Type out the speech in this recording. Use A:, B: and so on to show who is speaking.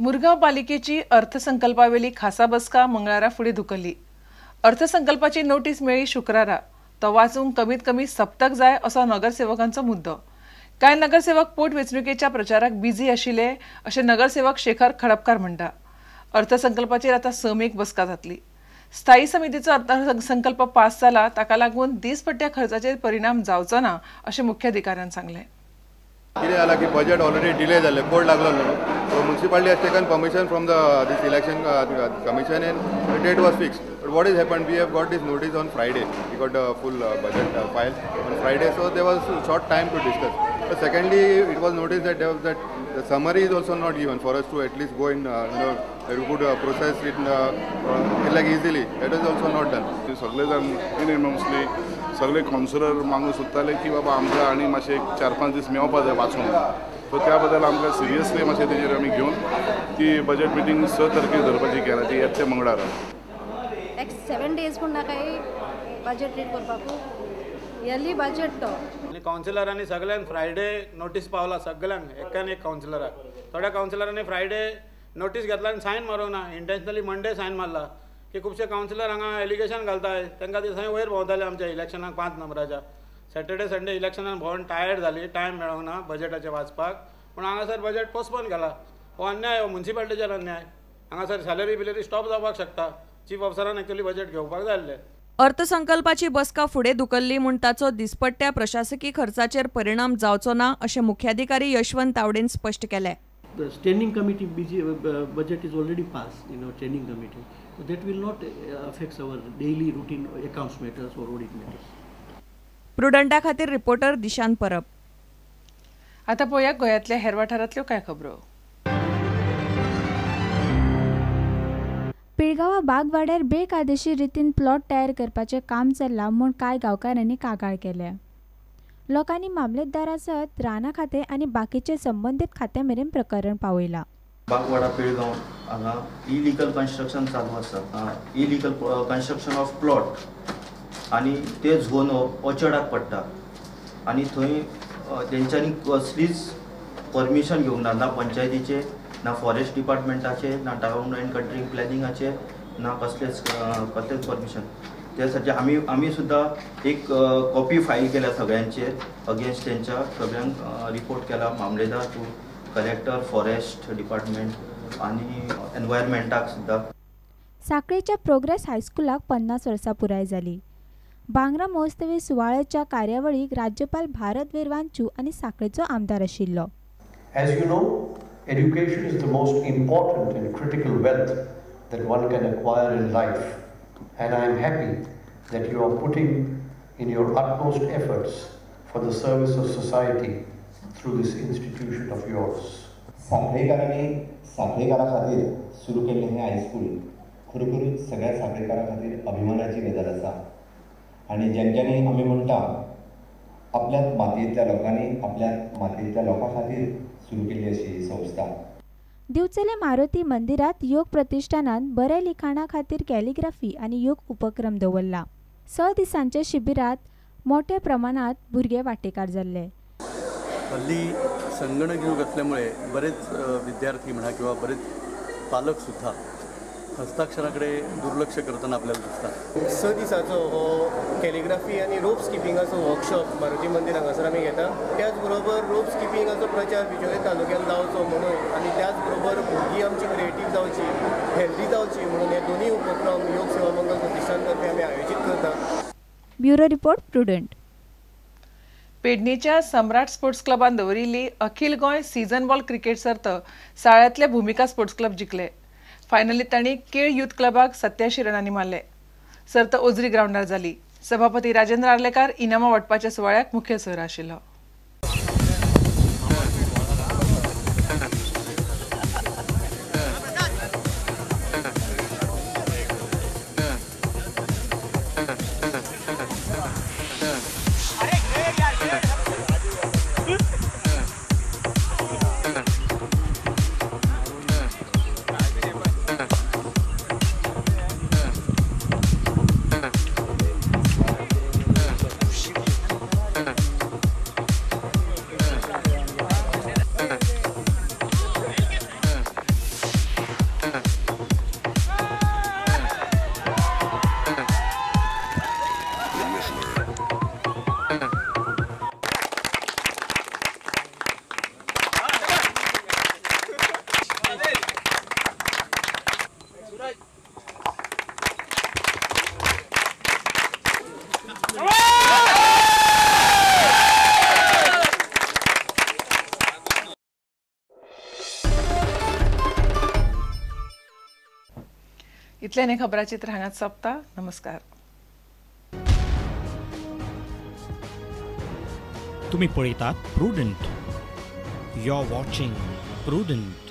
A: मुरगांव पालिकेची अर्थसंकल्पावेली खासा बसका मंगळारा फुडें धुकल्ली. अर्थसंकल्पाची नोटीस मेळ्ळी शुक्रारा. तो वाचूंक कमीत कमी सप्तक जाय असो नगरसेवकांचो मुद्दो. कांय नगरसेवक पोटवेंचणुकेच्या प्रचाराक बिझी आशिल्ले अशें नगरसेवक शेखर खडपकार म्हणटा. अर्थसंकल्पाचेर आतां 6 मेक बसका जातली. स्थायी समितीचो अर्थसंकल्प पास जाला ताका लागून दीसपट्ट्या खर्चाचेर परिणाम जावचो ना अशें मुख्याधिकाऱ्यान सांगलें.
B: कितें जाला की बजेट ऑलरेडी डिले जाल्लें, कोर्ट लागलो न्हू, so municipality has taken permission from the this election commission and the date was fixed. But what is happen, we have got this notice on Friday, we got the full budget file on Friday, so there was short time to discuss. But secondly, it was noticed that there was that the summary is also not given for us to at least go in, you know, we could process it like easily. That is also not done.
C: सगळे जाण युनॅनिमसली सगळे councillor मागूंक सोदताले की बाबा आमकां आनी मातशे 4-5 दीस मेळपा जाय वाचूंक. सो त्या बद्दल आमकां सिरियसली मातशें तेजेर आमी घेवन ती बजेट मिटींग 6 तारखेर धरपाची केला, ती येता मंगळारा.
D: नेक्स्ट 7 डेज पूण नाका बजेट रीड करपाकू, इयरली बजेट तो.
E: आनी कावन्सिलरांनी सगळ्यांक फ्रायडे नोटीस पावला, सगळ्यांक एकान एक कावन्सिलराक. थोड्या कावन्सिलरांनी फ्रायडे नोटीस घेतला आनी सायन मारूंक ना, इंटेन्शनली मंडे सायन मारला. की खुबशे कावन्सिलर हांगा एलिगेशन घालताय, तांकां ते थंय वयर भोंवताले आमच्या इलेक्शनाक 5 नंबराच्या. सॅटर्डे संडे इलेक्शनाक भोंवन टायर्ड जाली, टायम मेळोंक ना बजेटाचें वाचपाक, पूण हांगासर बजेट पोस्टपोन केला. हो अन्याय, हो मुन्सिपालिटीचेर अन्याय. हांगासर सॅलरी बिलरी स्टॉप जावपाक शकता. चीफ ऑफिसरान एक्चुअली बजेट घेवपाक जाय आसलें.
F: अर्थसंकल्पाची बसका फुडें धुकल्ली म्हूण ताचो दिसपट्ट्या प्रशासकी खर्चाचेर परिणाम जावचो ना अशें मुख्याधिकारी यशवंत तावडेन स्पश्ट केलें.
G: The standing committee budget is already passed in our standing committee. So that will not affect our daily routine accounts matters or audit matters.
F: प्रुडंटा खातीर रिपोर्टर दिशान परब.
A: आता पळोवया गोंयांतल्या हेर वाठारांतल्यो कांय खबरो.
H: पिळगांवा बागवाड्यार बेकायदेशीर रितीन प्लॉट तयार करपाचें काम चल्लां म्हूण कांय गांवकारांनी कागाळ केल्या. लोकांनी मामलेदारा सयत रानां खातें आनी बाकीचे संबंदीत खात्या मेरेन प्रकरण पावयलां.
I: बागवाडा पिळगांव हांगा इलिगल कन्स्ट्रक्शन चालू आसा, इलिगल कन्स्ट्रक्शन ऑफ प्लॉट, आनी ते झोन ऑर्चर्डाक पडटा आनी थंय तेंच्यांनी कसलीच परमिशन घेवंक ना, ना पंचायतीचें, ना फॉरेस्ट डिपार्टमेंटाचें, ना टावन अँड कंट्री प्लॅनिंगाचें, ना कसलेच कसलेच परमिशन. त्यासाठी आमी आमी सुद्दां एक कॉपी फायल केल्या सगळ्यांचेर अगेन्स्ट तेंच्या, सगळ्यांक रिपोर्ट केला, मामलेदार टू कलेक्टर, फॉरेस्ट डिपार्टमेंट आनी एनवायरमेंटाक सुद्दां.
H: साखळेच्या प्रोग्रेस हायस्कुलाक 50 वर्सां पुराय जाली. बांगरा महोत्सवी सुवाळ्याच्या कार्यावळीक राज्यपाल भारत वीर वांचू आनी साखळेचो आमदार आशिल्लो.
J: As you know, education is the most important and critical wealth that one can acquire in life, and I am happy that you are putting in your utmost efforts for the service of society through this institution of yours.
K: साखळेकारांनी साखळेकारा खातीर सुरू केल्लें हें high school खरोखरूच सगळ्या साखळेकारां खातीर अभिमानाची गजाल आसा आनी जेंच्यांनी आमी म्हणटा आपल्याच मातयेंतल्या लोकांनी आपल्या मातयेंतल्या लोकां खातीर सुरू केल्ली अशी ही संस्था.
H: दिवचले मारुती मंदिरात योग प्रतिष्ठानान बऱ्या लिखाणा खातीर कॅलिग्राफी आनी योग उपक्रम दवरला. 6 दिसांच्या शिबिरात मोठ्या प्रमाणात भुरगे वांटेकार जाल्ले.
L: हल्ली संगणक युग असल्यामुळे बरेच विद्यार्थी म्हणा किंवा बरेच पालकसुद्धा हस्ताक्षराकडे दुर्लक्ष करताना आपल्याला दिसतात.
M: 6 दिसाचो हो कॅलिग्राफी आनी रोप स्किपिंगाचो वर्कशॉप मारुती मंदिर हांगासर आमी घेता. त्याच बरोबर रोप स्किपिंगाचो प्रचार बिचोले तालुक्यान जावचो म्हणून आनी त्याच बरोबर भुरगीं आमची क्रिएटीव जावची, हेल्दी जावची म्हणून हे दोनूय उपक्रम योग सेवा मंगल प्रतिष्ठान तर्फे आमी आयोजीत करता.
H: Bureau report, Prudent.
A: पेडणेच्या सम्राट स्पोर्ट्स क्लबान दवरिल्ली अखिल गोंय सीझन बॉल क्रिकेट सर्त साळ्यांतले भुमिका स्पोर्ट्स क्लब जिखले. फायनलीत तांणी केळ युथ क्लबाक 87 रनांनी मारले. सर्त ओजरी ग्रावंडार जाली. सभापती राजेंद्र आर्लेकार इनामां वांटपाच्या सुवाळ्याक मुखेल सोयरो आशिल्लो. इतलें हें खबराचित्र हांगाच सोंपता. नमस्कार.
N: तुम्ही पळयतात Prudent. You are watching Prudent.